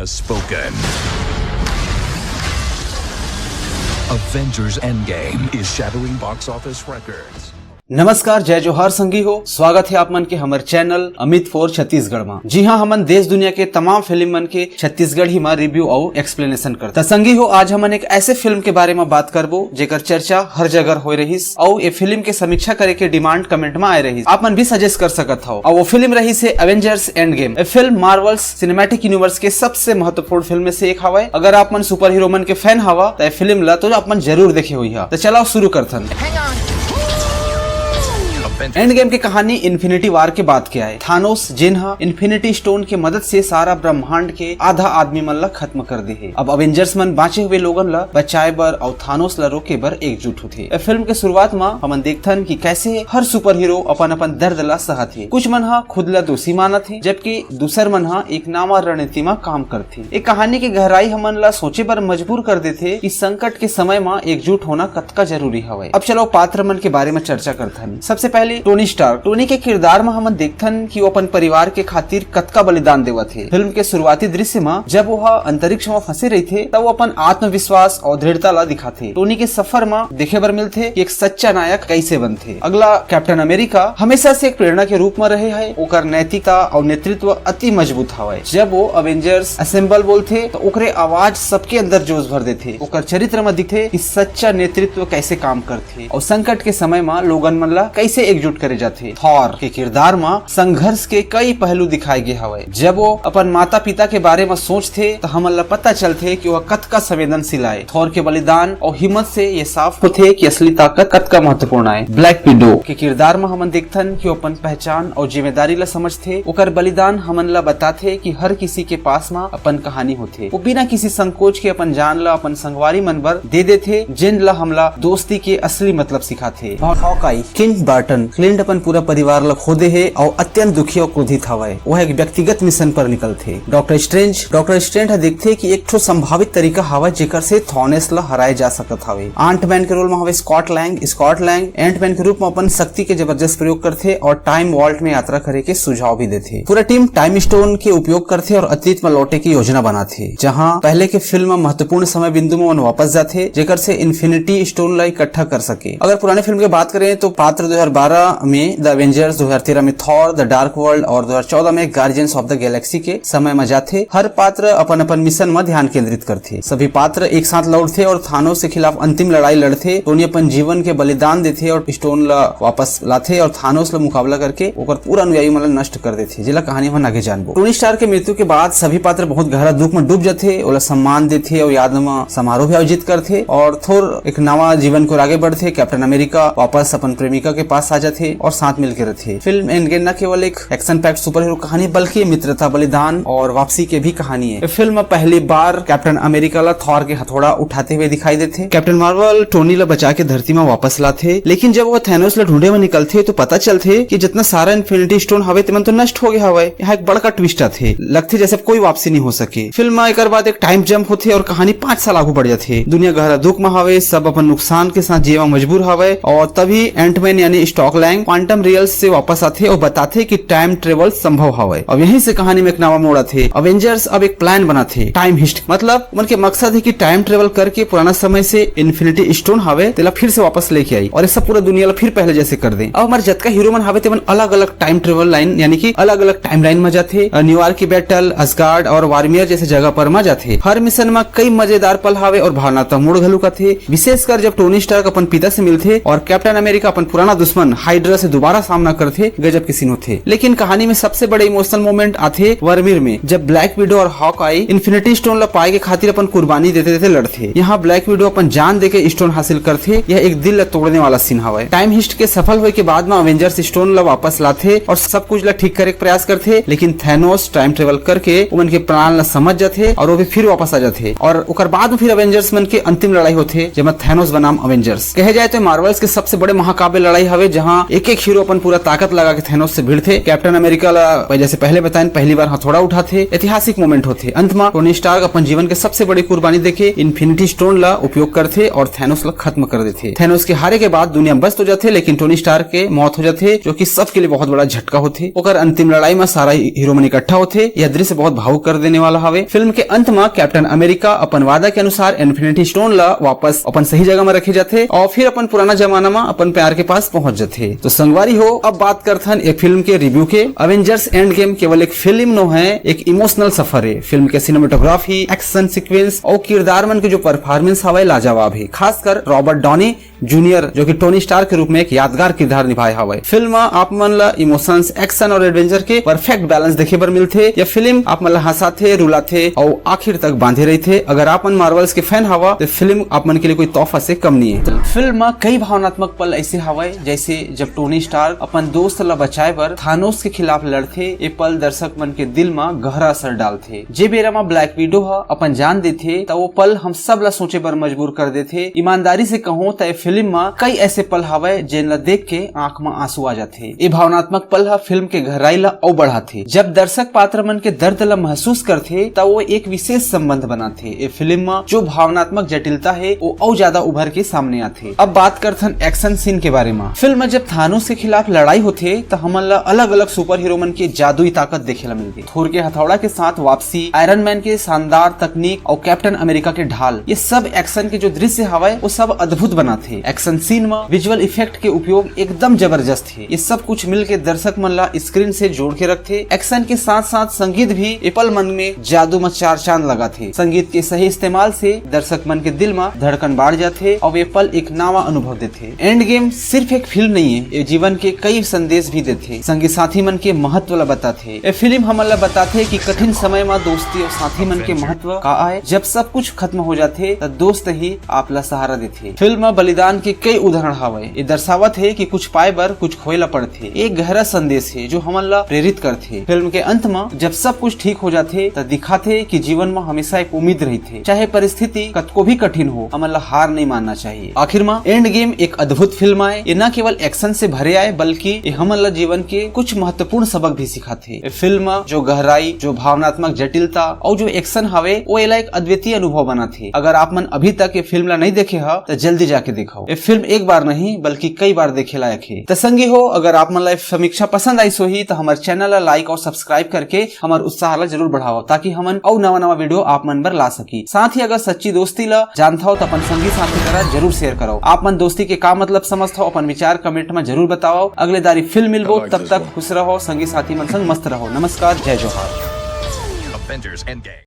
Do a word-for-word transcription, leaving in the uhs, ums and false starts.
Spoken. Avengers Endgame is shattering box office records. नमस्कार, जय जोहार संगी हो, स्वागत है आप मन के हमर चैनल अमित फॉर छत्तीसगढ़ में। जी हाँ, हमन देश दुनिया के तमाम फिल्म मन के छत्तीसगढ़ी में रिव्यू और एक्सप्लेनेशन करथन। त संगी हो, आज हमन एक ऐसे फिल्म के बारे में बात करबो जेकर चर्चा हर जगह होए रहिस और ये फिल्म के समीक्षा करे के डिमांड कमेंट में आए रहिस। आप मन भी सजेस्ट कर सकत हो। और वो फिल्म रहिस हे एवेंजर्स एंड गेम। ये फिल्म मार्वल्स सिनेमैटिक यूनिवर्स के सबसे महत्वपूर्ण फिल्म में से एक हवय। अगर आप मन सुपर हीरो मन के फैन हवा, त ये फिल्म ला तो आप मन जरूर देखे हुई हा। तो चलाओ शुरू करथन। एंड गेम के कहानी इन्फिनिटी वार के बात के आए। थानोस, जिन हा इन्फिनिटी स्टोन के मदद से सारा ब्रह्मांड के आधा आदमी मन ला खत्म कर दे हे। अब अवेंजर्स मन बांचे हुए लोगन ला बचाए बर और थानोस ला रोके बर एकजुट होथे। ए फिल्म के शुरुआत म हमन देखथन कि कैसे हर सुपर हीरो अपन अपन दर्द ला सहत हे। कुछ मन हा खुद ला दोषी मानत हे, जबकि दूसर मन हा एक नावा रणनीति म काम करथे। ए कहानी के गहराई हमन ला सोचे बर मजबूर कर देथे कि संकट के समय म एकजुट होना कतका जरूरी हवय। अब चलो पात्र मन के बारे म चर्चा करथन। सबसे पहले टोनी स्टार्क। टोनी के किरदार म हमन देखथन कि वो अपन परिवार के खातिर कतका बलिदान देवत हे। फिल्म के शुरुआती दृश्य म जब वो हा अंतरिक्ष म फंसे रहिथे, तब वो अपन आत्मविश्वास और दृढ़ता ला दिखाथे। टोनी के सफर म देखे बर मिलथे कि एक सच्चा नायक कैसे बनथे। अगला कैप्टन अमेरिका हमेशा से एक प्रेरणा के रूप म रहे हे। ओकर नैतिकता और नेतृत्व अति मजबूत हवय। जब वो अवेंजर्स असेंबल बोलथे, तो ओकरे आवाज सबके अंदर जोश भर देथे। ओकर चरित्र म दिखथे कि सच्चा नेतृत्व कैसे काम करथे और संकट के समय म लोगन मन ला कैसे एकजुट करे जाथे। थॉर के किरदार म संघर्ष के कई पहलू दिखाए गे हवय। जब वो अपन माता पिता के बारे म सोचथे, त हमन ला पता चलथे कि वह कतका संवेदनशील आय। थॉर के बलिदान और हिम्मत से ये साफ होथे कि असली ताकत कतका महत्वपूर्ण आय। ब्लैक विडो के किरदार म हमन देखथन कि वो अपन पहचान और जिम्मेदारी ला समझथे। ओकर बलिदान हमन ला बताथे कि हर किसी के पास म अपन कहानी होथे। वो बिना किसी संकोच के अपन जान ला अपन संगवारी मन बर दे देथे, जेन ला हमला दोस्ती के असली मतलब सिखाथे। Hawkeye, Clint Barton. क्लिंट अपन पूरा परिवार ला खो दे हे और अत्यंत दुखी और क्रोधित हवय। वह एक व्यक्तिगत मिशन पर निकलथे। डॉक्टर स्ट्रेंज, डॉक्टर स्ट्रेंज ह देखथे कि एक ठो संभावित तरीका हवय जेकर से थानोस ला हराए जा सकत हवे। आंटमैन के रोल म हवे Scott Lang. Scott Lang Ant Man के रूप म अपन शक्ति के जबरदस्त प्रयोग करथे और टाइम वॉल्ट में यात्रा करे के सुझाव भी देथे। पूरा टीम टाइम स्टोन के उपयोग करथे और अतीत म लौटे की योजना बनाथे, जहां पहले के फिल्म म महत्वपूर्ण समय बिंदु म ओमन वापस जाथे, जेकर से इन्फिनिटी स्टोन ला इकट्ठा कर सके। अगर पुराने फिल्म के बात करें तो पात्र दो हज़ार बारह में द एवेंजर्स, दो हज़ार तेरह में थॉर द डार्क वर्ल्ड और दो हज़ार चौदह में गार्डियंस ऑफ द गैलेक्सी के समय म जाथे। हर पात्र अपन अपन मिशन म ध्यान केंद्रित करथे। सभी पात्र एक साथ लौटथे और थानोस के खिलाफ अंतिम लड़ाई लड़थे। टोनी अपन जीवन के बलिदान देथे और स्टोन ला वापस लाथे और थानोस ला मुकाबला करके ओकर पूरा अनुयायी मन ला नष्ट कर देथे, जेला कहानी हमन आगे जानबो। टोनी स्टार्क के मृत्यु के बाद सभी पात्र बहुत गहरा दुख म डूब जथे, ओला सम्मान देथे और याद म समारोह भी आयोजित करथे और थोर एक नवा जीवन को आगे बढ़थे। कैप्टन अमेरिका वापस अपन प्रेमिका के पास आ जाथे और साथ मिलके रथे। फिल्म एंड गेम न केवल एक एक्शन पैक्ड सुपर हीरो कहानी, बल्कि मित्रता, बलिदान और वापसी के भी कहानी है। फिल्म में पहली बार कैप्टन अमेरिका ला थॉर के हथौड़ा उठाते हुए दिखाई देथे। कैप्टन मार्वल टोनी ला बचा के धरती में वापस लाथे, लेकिन जब वो थैनोस ला ढूंढे में निकलथे तो पता चलथे कि जितना सारा इन्फिनिटी स्टोन हवे तेमन तो नष्ट हो गया हवे। यहाँ एक बड़का ट्विस्ट आथे, लगथे जैसे कोई वापसी नहीं हो सके। फिल्म में एकर बाद एक टाइम जंप होथे और कहानी पाँच साल आगू बढ़ जाथे। दुनिया गहरा दुख में हवे, सब अपन नुकसान के साथ जीवा मजबूर हवे और तभी एंटमैन यानी स्कॉट लैंग क्वांटम रियल्स से वापस आथे और बताथे कि टाइम ट्रेवल संभव हवे। अब यहीं से कहानी में एक नवा मोड़ आथे। अवेंजर्स अब एक प्लान बनाथे, टाइम हिस्ट, मतलब उनके मकसद है कि टाइम ट्रेवल करके पुराना समय से इन्फिनिटी स्टोन हवे तेला फिर से वापस लेके आई और ये सब पूरा दुनिया ला फिर पहले जैसे कर दे। अब हमारे जतका हीरो मन हवे तेमन अलग अलग टाइम ट्रेवल लाइन यानी कि अलग अलग टाइम लाइन में जाथे। अ, न्यूयॉर्क की बैटल, असगार्ड और वार्मियर जैसे जगह पर मा जाथे। हर मिशन में कई मजेदार पल हवे और भावनात्मक मोड़ घलो आथे, विशेषकर जब टोनी स्टार्क अपन पिता से मिलथे और कैप्टन अमेरिका अपन पुराना दुश्मन हाइड्रा से दोबारा सामना करथे। गजब के सीन होथे। लेकिन कहानी में सबसे बड़े इमोशनल मोमेंट आथे वर्मियर में, जब ब्लैक विडो और हॉकआई इन्फिनिटी स्टोन ला पाए के खातिर अपन कुर्बानी देते देते लड़थे। यहाँ ब्लैक विडो अपन जान देके स्टोन हासिल करथे। यह एक दिल ला तोड़ने वाला सीन हवय। टाइम हिस्ट के सफल होए के बाद में अवेंजर्स स्टोन ला वापस लाथे और सब कुछ ला ठीक करे के प्रयास करथे, लेकिन थैनोस टाइम ट्रेवल करके उमन के प्लान ला समझ जाथे और वो भी फिर वापस आ जाथे और ओकर बाद में फिर अवेंजर्स मन के अंतिम लड़ाई होथे, जेमा थैनोस बनाम अवेंजर्स। कहे जाए तो मार्वल्स के सबसे बड़े महाकाव्य लड़ाई हवे, जहां हाँ, एक एक हीरो अपन पूरा ताकत लगा के थैनोस से भिड़थे। कैप्टन अमेरिका ला, जैसे पहले बताएन, पहली बार हथौड़ा उठाथे, ऐतिहासिक मोमेंट होथे। अंत में टोनी स्टार्क अपन जीवन के सबसे बड़ी कुर्बानी देके इन्फिनिटी स्टोन ला उपयोग करथे और थैनोस ला खत्म कर देथे। थैनोस के हारे के बाद दुनिया बस तो जाथे, लेकिन टोनी स्टार्क के मौत हो जाथे, जो कि सबके लिए बहुत बड़ा झटका होथे। ओकर अंतिम लड़ाई में सारा हीरो मन इकट्ठा होथे। यह दृश्य बहुत भावुक कर देने वाला हवे। फिल्म के अंत में कैप्टन अमेरिका अपन वादा के अनुसार इन्फिनिटी स्टोन ला वापस अपन सही जगह में रखे जाथे और फिर अपन पुराना जमाना में अपन प्यार के पास पहुंच जाथे। तो संगवारी हो, अब बात करथन ए फिल्म के रिव्यू के। एवेंजर्स एंड गेम केवल एक फिल्म नो है, एक इमोशनल सफर है। फिल्म के सिनेमेटोग्राफी, एक्शन सीक्वेंस और किरदार मन के जो परफॉर्मेंस हवय, लाजवाब है। खासकर रॉबर्ट डॉनी जूनियर, जो कि टोनी स्टार्क के रूप में एक यादगार किरदार निभाए हवय। फिल्म में आप मन ला इमोशंस, एक्शन और एडवेंचर के परफेक्ट बैलेंस देखे बर मिलथे। यह फिल्म आप मन ला हंसाथे, रुलाथे और आखिर तक बांधे रहिथे। अगर आप मन मार्वल्स के फैन हवा, तो फिल्म आप मन के लिए कोई तोहफा से कम नहीं है। फिल्म में कई भावनात्मक पल ऐसे हवय, जैसे जब टोनी स्टार्क अपन दोस्त ला बचाए बर थानोस के खिलाफ लड़थे। ये पल दर्शक मन के दिल में गहरा असर डालथे। जे बेरा म ब्लैक विडो ह अपन जान देथे, त वो पल हम सब ला सोचे बर मजबूर कर देथे। ईमानदारी से कहूं, त ए फिल्म म कई ऐसे पल हवय, जेन ला देख के आंख म आंसू आ जाथे। ये भावनात्मक पल ह फिल्म के गहराई ला अउ बढ़ाथे। जब दर्शक पात्र मन के दर्द ला महसूस करथे, त वो एक विशेष संबंध बनाथे। ए फिल्म म जो भावनात्मक जटिलता हे, वो अउ ज्यादा उभर के सामने आथे। अब बात करथन एक्शन सीन के बारे म। फिल्म म जब थानोस के खिलाफ लड़ाई होथे, त हमन ला अलग-अलग सुपर हीरो मन के जादुई ताकत देखे ला मिलथे। थोर के हथौड़ा के साथ वापसी, आयरन मैन के शानदार तकनीक और कैप्टन अमेरिका के ढाल, ये सब एक्शन के जो दृश्य हवय, वो सब अद्भुत बनाथे। एक्शन सीन म विजुअल इफेक्ट के उपयोग एकदम जबरदस्त हे। ये सब कुछ मिल के दर्शक मन ला स्क्रीन से जोड़ के रखथे। एक्शन के साथ-साथ संगीत भी ए पल मन में जादू म चार चांद लगाथे। संगीत के सही इस्तेमाल से दर्शक मन के दिल म धड़कन बाढ़ जाथे और ये पल एक नावा अनुभव देथे। एंड गेम सिर्फ एक फिल्म नहीं है, ये जीवन के कई संदेश भी देथे। संगी साथी मन के महत्व ला बताथे। ये फिल्म हमन ला बताथे कि कठिन समय म दोस्ती और साथी मन के महत्व का आय। जब सब कुछ खत्म हो जाथे, त दोस्त ही आप ला सहारा देथे। फिल्म म बलिदान के कई उदाहरण हावय। ये दर्शावत हे कि कुछ पाए बर कुछ खोए ला पड़थे। एक गहरा संदेश हे, जो हमन ला प्रेरित करथे। फिल्म के अंत म जब सब कुछ ठीक हो जाथे, त दिखाथे कि जीवन म हमेशा एक उम्मीद रहिथे। चाहे परिस्थिति कतको भी कठिन हो, हमन ला हार नहीं मानना चाहिए। आखिर म एंड गेम एक अद्भुत फिल्म आय। ये न केवल एक्शन से भरे आय, बल्कि ये हमन ला जीवन के कुछ महत्वपूर्ण सबक भी सिखाथे। ये फिल्म म जो गहराई, जो भावनात्मक जटिलता और जो एक्शन हवे, वो एला एक अद्वितीय अनुभव बनाथे। अगर आप मन अभी तक ये फिल्म ला नहीं देखे ह, त जल्दी जाके देखो। ये फिल्म एक बार नहीं, बल्कि कई बार देखे लायक हे। त संगी हो, अगर आप मन ला ये समीक्षा पसंद आइस होही, त हमर चैनल ला लाइक और सब्सक्राइब करके हमर उत्साह ला जरूर बढ़ाओ, ताकि हमन अउ नवा नवा वीडियो आप मन बर ला सकी। साथ ही अगर सच्ची दोस्ती ला जानत हव, त अपन संगी साथी करा जरूर शेयर करो। आप मन दोस्ती के का मतलब समझत हव, अपन विचार कमेंट में जरूर बताओ। अगले दारी फिल्म मिलबो, तब तक खुश रहो, संगी साथी मन संग मस्त रहो। नमस्कार, जय जोहार। Avengers Endgame.